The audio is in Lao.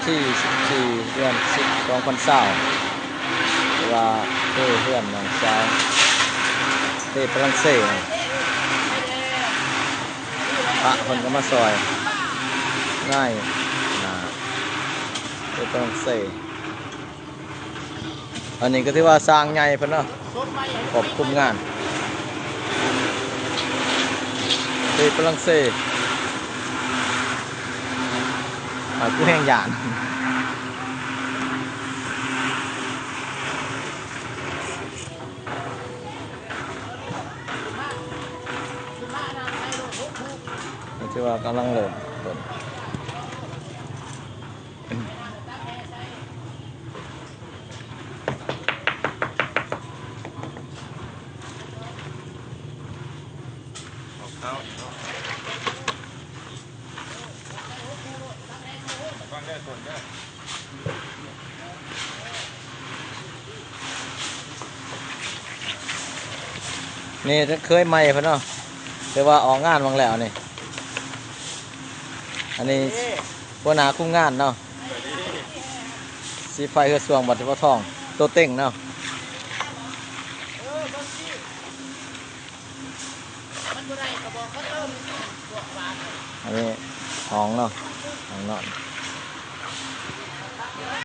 ທີສິບສີ່ ເດືອນສິບ ສອງພັນຊາວ ຫຼືວ່າເທເຮືອນນ້ອງຊາຍ ເທຝຣັ່ງເສດ ພະເພິ່ນກໍມາຊ່ອຍ ນາຍໜ້າ ເທຝຣັ່ງເສດ. ອັນນີ້ກໍຖືວ່າຊ່າງໃຫຍ່ເພິ່ນເນາະ ຄວບຄຸມງານ ເທຝຣັ່ງເສດ ອາ ກູແຮງຢ້ານ ຖືວ່າກຳລັງເລີ່ມຕົ້ນ. ນີ້ເຄີຍໃໝ່ເພິ່ນເນາະ ແຕ່ວ່າອອກງານຫວ່າງແລ້ວນີ້. ອັນນີ້ຫົວໜ້າຄຸມງານເນາະ ສີໄຟເຮືອຊ່ວງ ບັດສະເພາະທອງ ໂຕເຕັງເນາະ. ອັນນີ້ຫ້ອງເນາະ ຫ້ອງນອນ.